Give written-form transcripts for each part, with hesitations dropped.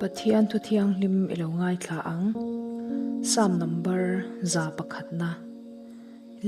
Pathian thu thianghlim i lo ngaithla ang. Psalm number 101 na.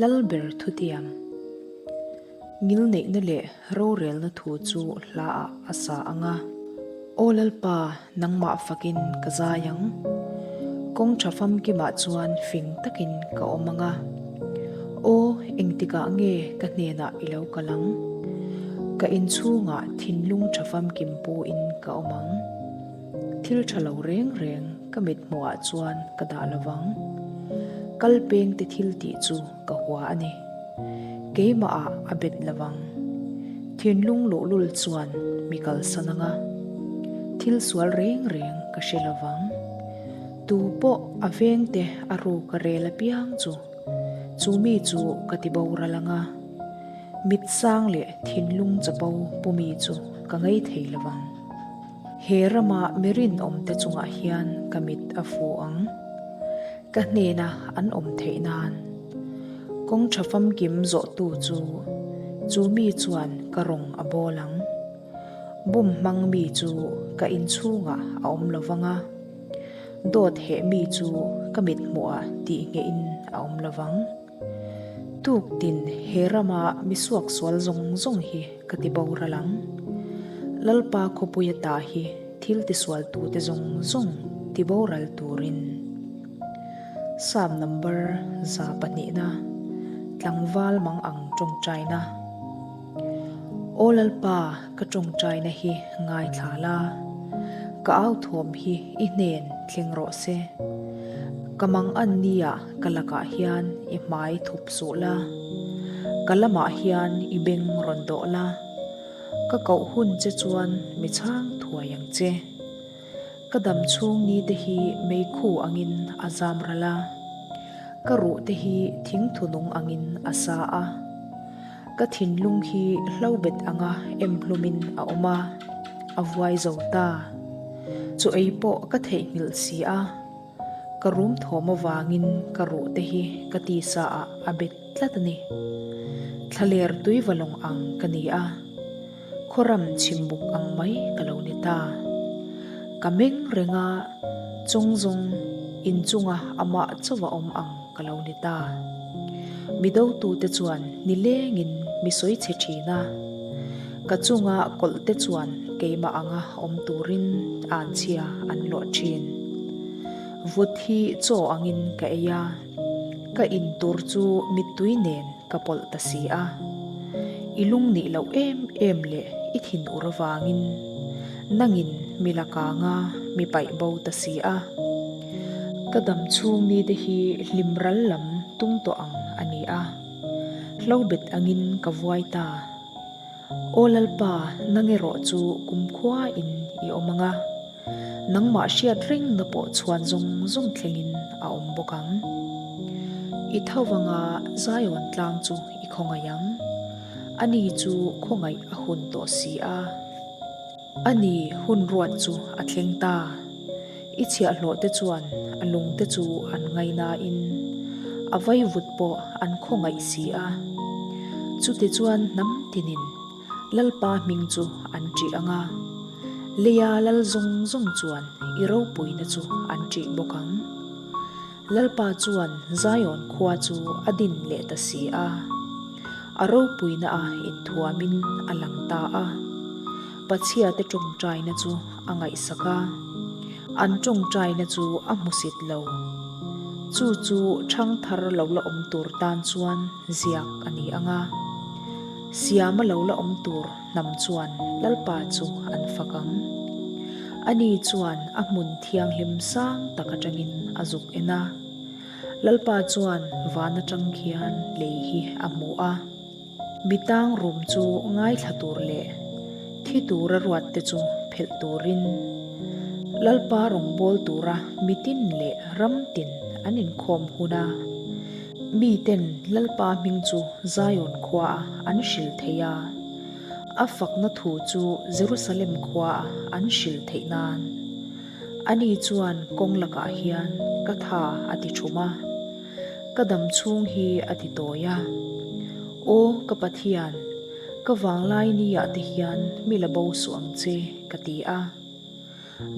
Lalber thutiam. Ngilneihna leh rorelna thu chu hlaah a sa ang a. Aw Lalpa, nangmah fakin ka zai ang. Kawng tha famkimah chuan fing takin ka awm ang a. Aw, engtikah nge ka hnenah i lo kal ang? Ka inchhungah thinlung tha famkim puin ka awm ang. Thil tha lo reng reng ka mithmuhah chuan ka dah lo vang. Kal pengte thil tih chu ka hua a ni. Keimahah a bet lo vang. Thinlung luhlul chuan mi kalsan ang a, thil sual reng reng ka hre lo vang. Tu pawh a vengte a ruk a rel apiang chu, chu mi chu ka ti boral ang a, mit sang leh thinlung chapo pu mi chu ka ngei thei lo vang. He rama mi rinawmte chungah hian ka mit a fu ang. Ka hnena an awm theih nan. Kawng tha famkim zawhtu chu, chu mi chuan ka rawng a bawl ang. Bum hmang mi chu ka inchhungah a awm lo vang a, dawt heh mi chu ka mithmuhah tih nghehin a awm lo vang. Tuk tin he rama mi suaksual zawng zawng hi ka ti boral ang. Lalpa khawpuia ta hi thil tisualtute zawng zawng ti boral turin. Psalm number 200 na, Tlangval mang ang tawngtaina. Aw Lalpa ka tawngtaina hi ngaithla la, ka au thawm hi i hnen thleng rawh se. Ka mang an nia ka lakah hian i hmai thup suh la, ka lamah hian i beng rawn dawh la, ka koh hun che chuan mi chhang thuai ang che. Ka dam chhung ni te hi meikhu angin a zam ral a, ka ruh te hi thingthu nung angin a sa a. Ka thinlung hi hlobet anga em hlumin a awm a, a vuai zo ta. Chu ei pawh ka theihnghilh si a, ka rum thawm avangin ka ruh te hi ka tisa ah a bet tlat a ni. Thlaler tui va lawng ang ka ni a, khawram chhimbuk ang mai ka lo ni ta. Ka meng reng a, chawng zawng inchunga amah chauh a awm ang ka lo ni ta. Mi dotute chuan nilengin mi sawi chhe thin a, ka chunga kawlh te chuan keimah anga awm turin anchhia an lawh thin. Vut hi chaw angin ka ei a, ka in tur chu mittui nen ka pawlh ta si a. I lung nih loh em em leh i thin ur avangin nangin mi la kanga mi paih bo ta si a. Ka dam chhung ni te hi hlim ral lam tung tawh ang a ni a, hlobet angin ka vuai ta. Aw Lalpa, nang erawh chu kumkhua in i awm ang a, nangmah hriat reng na pawh chhuan zawng zawng thlengin a awm bawk ang. I tho vanga Zion tlang chu i khawngaih ang, ani chu khawngaih a hun tawh si a. A ni, hun ruat chu a thleng ta. I chhiahhlawh te chuan a lung te chu an ngainain a vaivut pawh an khawngaih si a. Chutichuan hnam tinin Lalpa hming chu an ṭih ang a, leia lal zawng zawng chuan i ropuina chu an ṭih bawk ang. Lalpa chuan Zion khua chu a din leh ta si a, a ropuina a inthuamin a lang ta a. Pathiate tawngtaina chu a ngaihsak a, an tawngtaina chu a hmusit lo. Chu chu thangthar lo la awm tur tan chuan ziak a ni ang a, siama lo la awm tur hnam chuan Lalpa chu an fak ang. Ani chuan a hmun thianghlim sang tak atangin a zuk en a, Lalpa chuan van atang khian lei hi a hmu a. Mi tang rum chu ngaithla tur leh thi tura ruat te chu phelh turin Lalpa rawngbâwl tura mitin leh ram tin an inkhawm hun a, miten Lalpa hming chu Zion khuaah an hril thei a, a fakna thu chu Jerusalem khuaah an hril theih nan. Ani chuan kawng lakah hian ka tha a ti thum a. Ka dam chhung hi a ti tawi a. Aw ka Pathian, ka vanglai ni ah te hian mi la bo suh ang che ka ti a.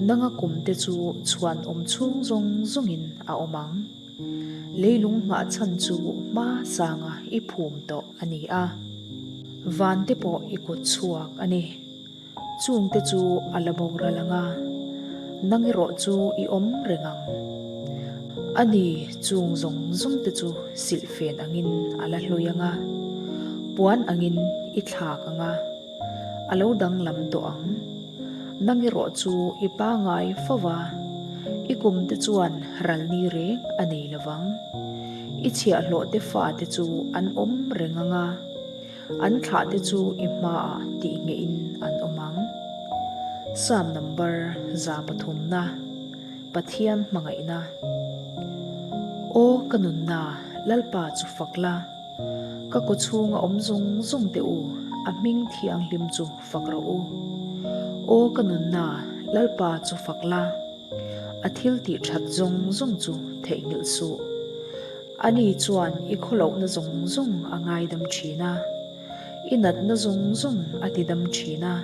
Nanga kumte chu chhuan awm chhung zawng zawngin a awm ang. Leilung nghah chhan chu hma sanga i phum tawh a ni a. Vante pawh i kut chhuak a ni. Chungte chu a la boral ang a, nang erawh chu i awm reng ang. A ni, chung zawng zawng te chu silhfen angin a la hlui ang a, puan angin i thlak ang a, a lo danglam tawh ang. Nang erawh chu i pangai fo va, i kumte chuan ral ni reng a nei lo vang. I chhiahhlawhte fate chu an awm reng ang a. An thlahte chu i hmaah tih ngeihin an awm ang. Psalm number 300 na, Pathian hmangaihna. Aw ka nunna, Lalpa chu fak la, ka kawchhunga awm zawng zawng te u, a hming thianghlim chu fak rawh u. Aw ka nunna, Lalpa chu fak la, a thil tih that zawng zawng chu theihnghilh suh. Ani chuan i khawlohna zawng zawng a ngaidam thin a, i natna zawng zawng a tidam thin a,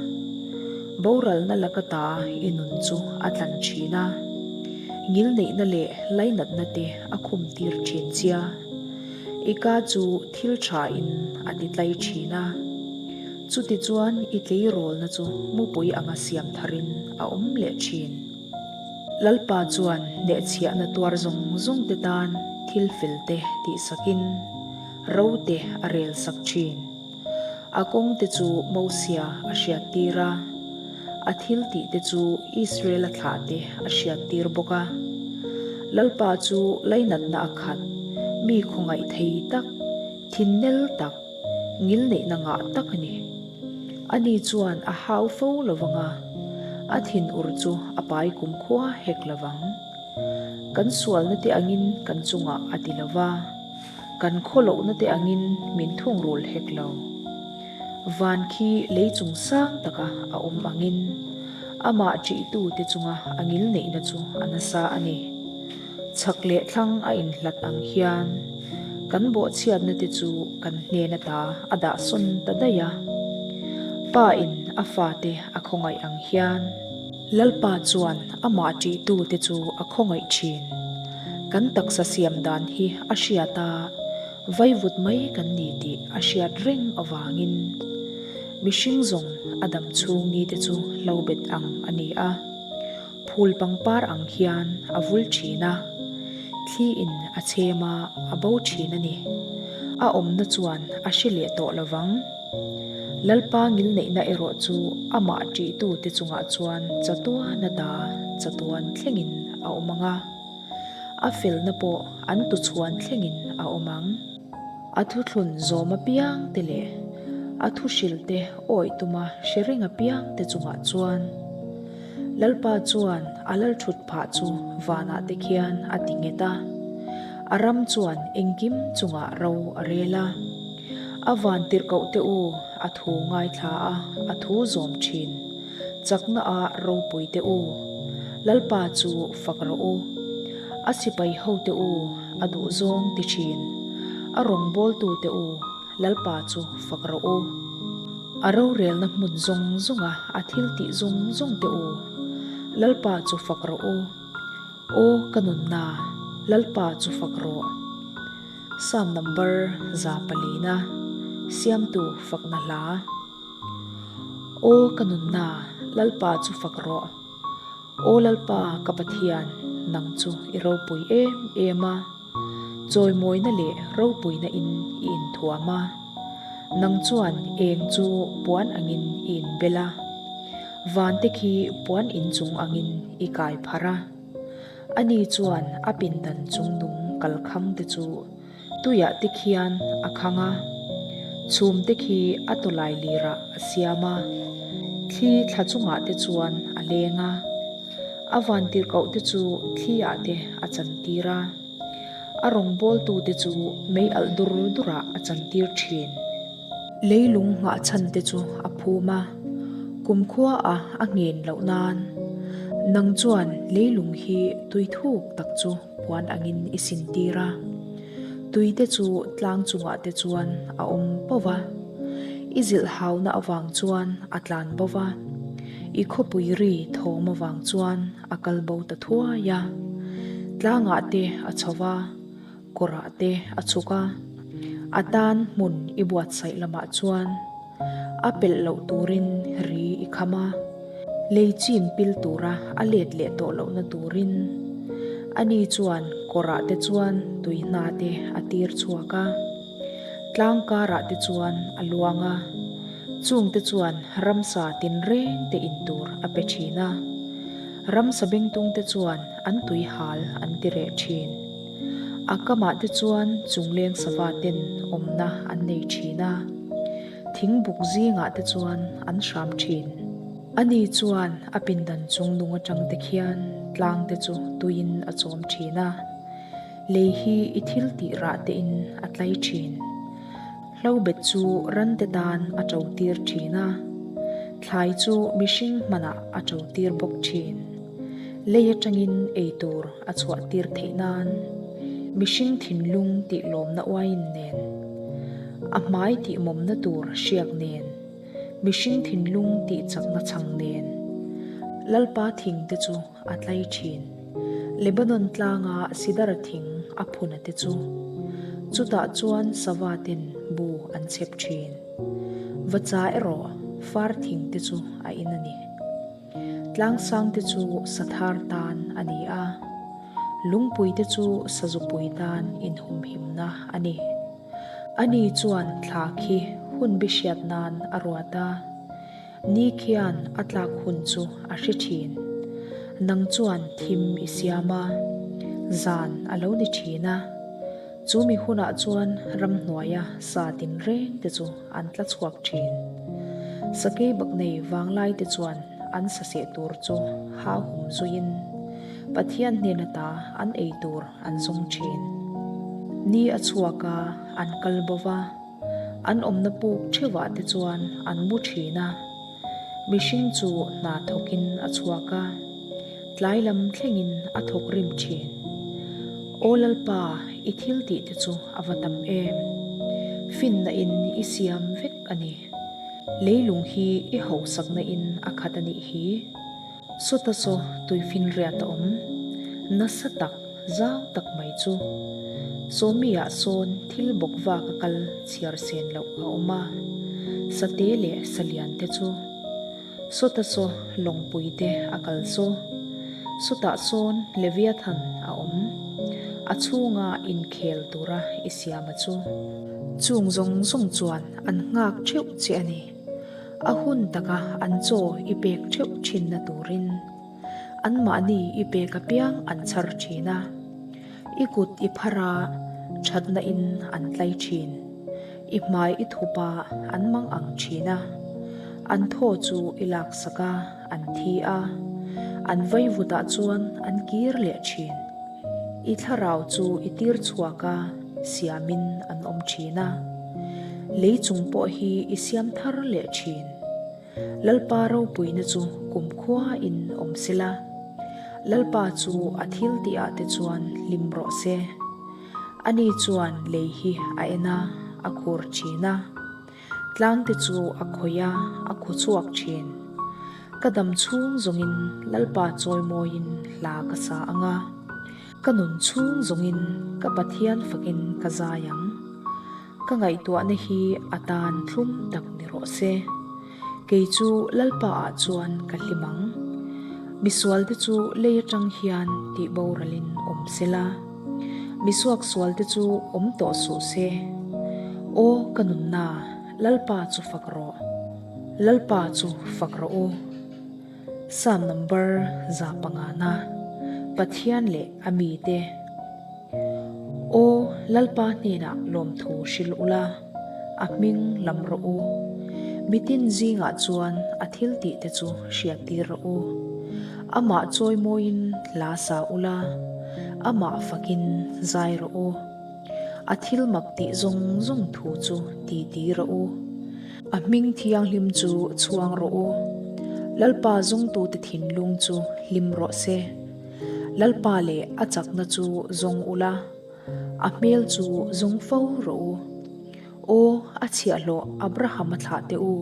boralna laka ta i nun chu a tlan thin a, ngilneihna leh lainatna te a khumtir thin chia, i ka chu thil thain a titlai thin a, chutichuan i tleirawlna chu mupui anga siam tharin a awm leh thin. Lalpa chuan hnehchhiahna tuar zawng zawng te tan thil fel te tihsakin ro te a rel sak thin. A kawng te chu Mosia a hriattir a, a thil tih te chu Israel-a thlah te a hriattir bawk a. Lalpa chu lainatna a khat, mi khawngaih thei tak, thinnel tak, Ngilneihna ngah tak a ni. Ani chuan a hau fo lo vang a, a thinur chu a pai kumkhua hek lo vang. Kan sualna te angin kan chungah a ti lo va, kan khawlohna te angin min thungrul hek lo. Van khi lei chung sang taka a awm angin amah ṭihtute chunga a ngilneihna chu a nasa a ni. Chhak leh thlang a inhlat ang hian kan bawhchhiatna te chu kan hnen ata a dah sawn ta daih a. Pa in a fate a khawngaih ang hian. Lalpa chuan amah ṭihtu te chu a khawngaih ṭhin. Kan taksa siam dan hi a hriat a, vaivut mai kan ni tih a hriat reng avangin mihring zawng a dam chhung ni te chu hlo bet ang a ni a. Phul pangpar ang hian a vul thin a, thli in a chhem a, a bo thin a ni. A awmna chuan a hre leh tawh lo vang. Lalpa ngilneihna erawh chu amah ṭihtute chungah chuan chatuan ata chatuan thlengin a awm ang a, a felna pawh an tuchhuan thlengin a awm ang. A thuthlun zawm apiang te leh a thuhrilh te awih tuma hre reng apiang te chungah chuan Lalpa chuan a lalthut phah chu vanah te khian a ti nghet a, a ram chuan engkim chungah ro a rel a. A van tirhkoh te u a thu ngaithla a, a thu zawm thin. Chakna a ropui te u, Lalpa chu fak rawh u. A sipai ho te u, a duhzawng ti thin. A rawngbawltu te u, Lalpa chu fak rawh u. A rorelna hmun zawng zawnga a thil tih zawng zawng te u, Lalpa chu fak rawh u. Aw ka nunna, Lalpa chu fak rawh. Psalm number 4 na, Siamtu fakna hla. Aw ka nunna, Lalpa chu fak rawh. Aw Lalpa ka Pathian, nang chu i ropui em em a, chawimawina leh ropuina in i inthuam a. Nang chuan eng chu puan angin i inbel a, vante khi puan inchung angin i kai pharh a. Ani chuan a pindan chungnung kalkhang te chu Tuiah te khian a khang a, chhum te khi a tawlai lirah a siam a, thli thla chungah te chuan a leng a, a vantirhkoh te chu thli ah te a chantir a, a rawngbawltu te chu mei alh dur durah a chantir thin. Leilung nghah chhan te chu a phum a, kumkhua a a nghen loh nan nang chuan leilung hi tui thuk tak chu puan angin i sintir a, tui te chu tlang chungah te chuan a awm bo va, i zilh hauna avang chuan a tlan bo va. I khawpui ri thawm avang chuan a kal bo ta thuai a. Tlangah te a chho va, kawrah te a chhuk a. A tan hmun i buatsaih lamah chuan a pelh loh turin ri i kham a. Lei chim pil tura a let leh tawh lohna turin ani chuan kawrah te chuan tui hna te a tir chhuak a. Tlang karah te chuan a luang a, chungte chuan ramsa tinreng te in tur a pe thin a. Ramsa bengtung te chuan an tui hal an ti reh thin. A kamah te chuan chungleng sava ten awmna an nei thin a, thingbuk zingah te chuan an hram thin. Ani chuan a pindan chung nung atang te khian tlang te chu tuiin a chawm thin a. Lei hi i thil tih rah tein a tlai thin. Hlobet chu rante tan a to tir thin a, thlai chu mihring hmanah a to tir bawk thin. Lei atangin ei tur a chhuah tir theih nan mihring thinlung tih lawmna uaiin nen, a hmai tih mawmna tur hriak nen, mihring thinlung tih chakna chhang nen Lalpa thing te chu a tlai thin. Lebanon tlanga sidar thing a phuna te chu chutah chuan sava ten bu an chhep thin. Vacha erawh far thing te chu a in a ni. Tlangsang te chu sathar tan a ni a, lungpui te chu sazupui tan inhumhimna a ni. Ani chuan thla khi hun bihriat nan a ruat a. Ni khian a tlak hun chu a hre thin. Nang chuan thim i siam a, zan a lo ni thin a. Chu mi hunah chuan ramhnuaia sa tinreng te chu an tla chhuak thin. Sakei baknei vanglai te chuan an saseh tur chu hau hum zuiin Pathian hnen ata an ei tur an zawng thin. Ni a chhuak a, an kal bo va. An awmna puk theuhah te chuan an mu thin a, mihring chu hna thawkin a chhuak a, tlai lam thlengin a thawk rim thin. Aw Lalpa, i thil tih te chu a va tam em! Finna in i siam vek a ni. Leilung hi i hauhsakna in a khat a nih hi. Sawta saw tuifinriat a awm nasa tak zau tak mai chu sawmi-ah sawn thil bawk vak a kal chhiar sen loh a awm a, sate leh salian te chu sawta saw lawngpui te a kal saw, sawtah sawn Leviathan a awm, a chhunga inkhel tura i siama chu. Chung zawng zawng chuan an nghak theuh che a ni. A hun taka an chaw i pek theuh thinna turin anmahni i pek apiang an chhar thin a, i kut i phar a, thatna in an tlai thin. I hmai i thup a, an mang ang thin a, an thaw chu i laksak a, an thi a, an vaivutah chuan an kir leh thin. I thlarau chu i tir chhuak a, siamin an awm thin a. Lei chung pawh hi i siam thar leh thin. Lalpa ropuina chu kumkhua in awm sela, Lalpa chu a thil tihah te chuan hlim rawh se. Ani chuan lei hi a en a, a khur thin a. Tlangte chu a khawih a, a khaw chhuak thin. Ka dam chhung zawngin Lalpa chawimawiin hla ka sa ang a, ka nun chhung zawngin ka Pathian fakin ka zai ang. Ka ngaihtuahna hi a tan thlum tak ni rawh se. Kei chu Lalpa ah chuan ka hlim ang. Misualte chu lei atang hian tih boralin awm sela. Misuaksualte chu awm tawh suh se. Aw ka nunna, Lalpa chu fak rawh. Lalpa chu fak rawh u. Psalm number 500na, Pathian leh a mite. Aw Lalpa hnenah lawmthu hrilh ula, a hming lam rawh u. Mitin zingah chuan a thil tih te chu hriattir rawh u. Amah chawimawiin hla sa ula, amah fakin zai rawh u. A thil mak tih zawng zawng thu chu titi rawh u. A hming thianghlim chu chhuang rawh u. Lalpa zawngtute thinlung chu hlim rawh se. Lalpa leh a chakna chu zawng ula, a hmel chu zawng fo rawh u. Aw, a chhiahhlawh Abrahama thlah teh u,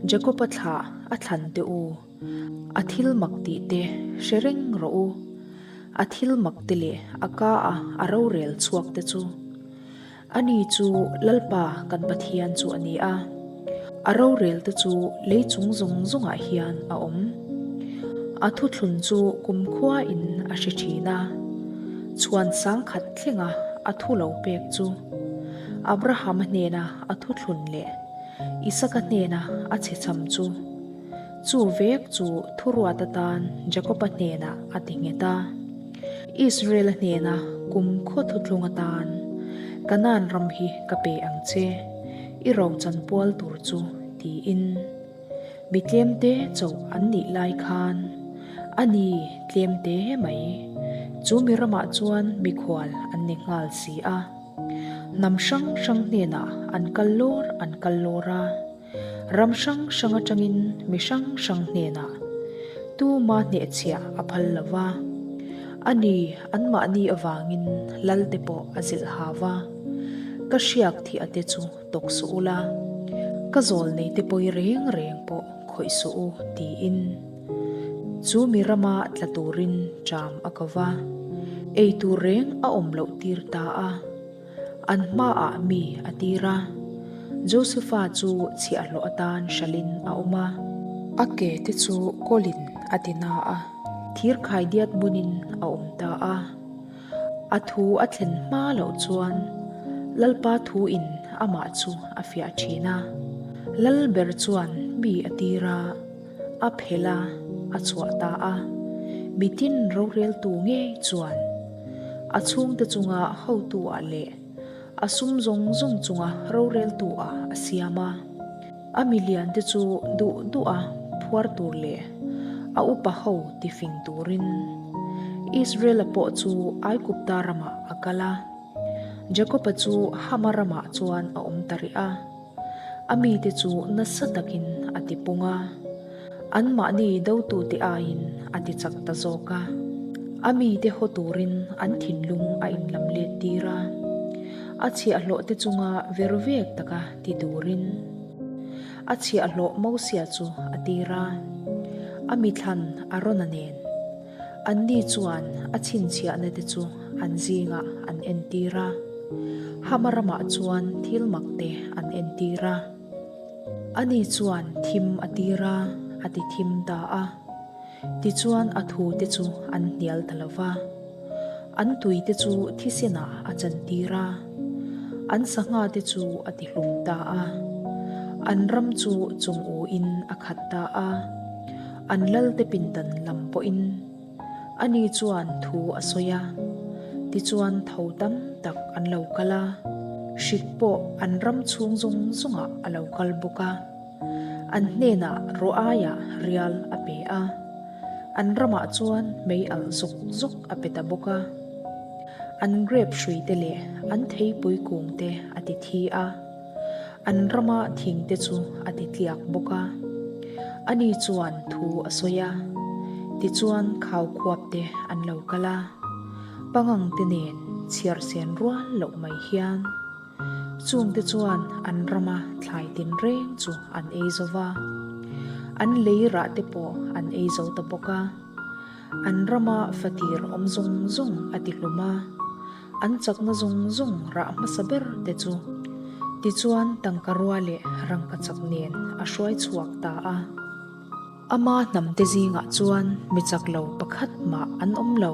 Jakoba thlah a thlan teh u. A thil mak tih te hre reng rawh u. A thil mak te leh a ka a a rorel chhuak te chu. Ani chu Lalpa kan Pathian chu a ni a, a rorel te chu lei chung zawng zawngah hian a awm. A thuthlun chu kumkhua in a hre thin a, chhuan sangkhat thlenga a thu lo pek chu Abrahama hnena a thuthlun leh Isaka hnena a chhecham chu chu vek chu thuruat atan Jakoba hnenah a ti nghet a. Israela hnena kum khaw thuthlung atan Kanaan ram hi ka pe ang che, i rochan pual tur chu tiin. Mi tlemte chauh an nih lai khan a ni tlemte mai. Chu mi ramah chuan mikhual an ni nghal si a. Hnam hrang hrang hnenah an kal lawr an kal lawr a. Ram hrang hrang atangin mi hrang hrang hnenah tuma hnehchhiah a phal lo va. A ni anmahni avangin Lalte pawh a zilh hau va. Ka hriak thih a te chu tawk suh ula, ka zawl nei te pawi reng reng pawh khawih suh u tiin chu mi rama tla turin ṭam a ko va, ei tur reng a awm loh tir ta a, an hmaah mi a tir a, Josefa chu chhiahhlawh atan hralhin a awm a. A ke te chu kawlin a ti na a, thir khaidiat bunin a awm ta a. A thu a thlen hma loh chuan Lalpa thu in amah chu a fiah thin a. Lal ber chuan mi a tir a, a phelh a, a chhuah ta a. Mitin roreltu ngei chuan a chhungte chunga hotu ah leh a sum zawng zawng chunga roreltu ah a siam a. A milian te chu duh duh a phuar tur leh a upa ho ti fing turin Israel-a pawh chu Aigupta ramah a kal a. Jakob-a chu Hama ramah chuan a awm ta rih a. A mite chu nasa takin a ti pung a, anmahni dotute aiin a ti chak ta zawk a. A mite haw turin an thinlung a inlam let tir a, a chhiahhlawhte chunga ver vek taka ti turin a chhiahhlawh Mosia chu a tir a, a mithlan Arona nen. Anni chuan a chhinchhiahna te chu an zingah an entir a, Hama ramah chuan thil mak te an entir a. Ani chuan thim a tir a, a ti thim ta a. Tichuan a thute chu an hnial ta lo va, an tuite chu thisenah a chantir a, an sanghate chu a tihlum ta a, an ram chu chung uin a khat ta a, an lalte pindan lam pawhin ani chuan thu a sawi a, tichuan tho tam tak an lo kal a, hrik pawh an ram chhung zawng zawngah a lo kal bawk a. An hnenah rawh aiah rial a pe a, an ramah chuan mei alh zawk zawk a pe ta bawk a. An grape hruite leh an theipui kungte a ti thi a, an rama thingte chu a ti tliak bawk a. Ani chuan thu a sawi a, tichuan khaukhuapte an lo kal a, pangangte nen chhiarsen rual loh mai hian. Chungte chuan an rama thlai tinreng chu an ei zo va, an lei rah te pawh an ei zo ta bawk a. An rama fatir awm zawng zawng a ti hlum a, an chakna zawng zawng rah hmasa ber te chu tichuan tangka rua leh rangkachak nen a hruai chhuak ta a. Ama hnamte zingah chuan mi chak lo pakhat mah an awm lo.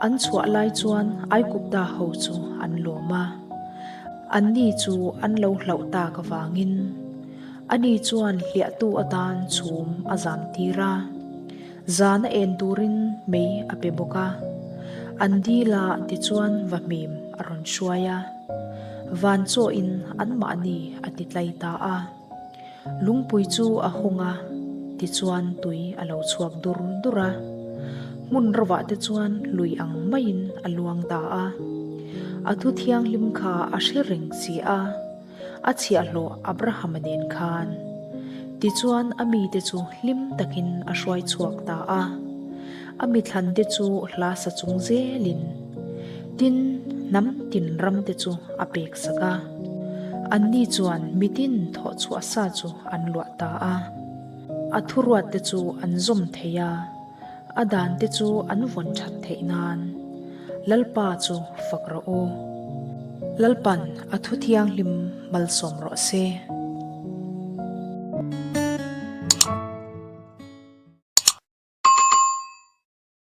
An chhuah lai chuan Aigupta ho chu an lawm a. Anni chu an lo hlauh tak avangin ani chuan hliahtu atan chhum a zam tir a. Zan a en turin mei a pe bawk a. An dil a tichuan vahmim a rawn hruai a. Van chawhin anmahni a ti tlai ta a. Lungpui chu a hawng a, tichuan tui a lo chhuak dur dur a. Hmun rovah te chuan lui ang maiin a luang ta a. A thu thianghlim kha a hre reng si a, a chhiahhlawh Abrahama nen khan. Tichuan a mite chu hlim takin a hruai chhuak ta a. A mithlante chu hla sa chung zelin, tin, hnam tin ramte chu a pek sak a. Anni chuan mitin thawh chhuah sa chu an luah ta a. A thuruatte chu an zawm thei a, a dante chu an vawn that theih nan. Lalpa chu fak rawh u. Lalpan a thu thianghlim malsawm rawh se.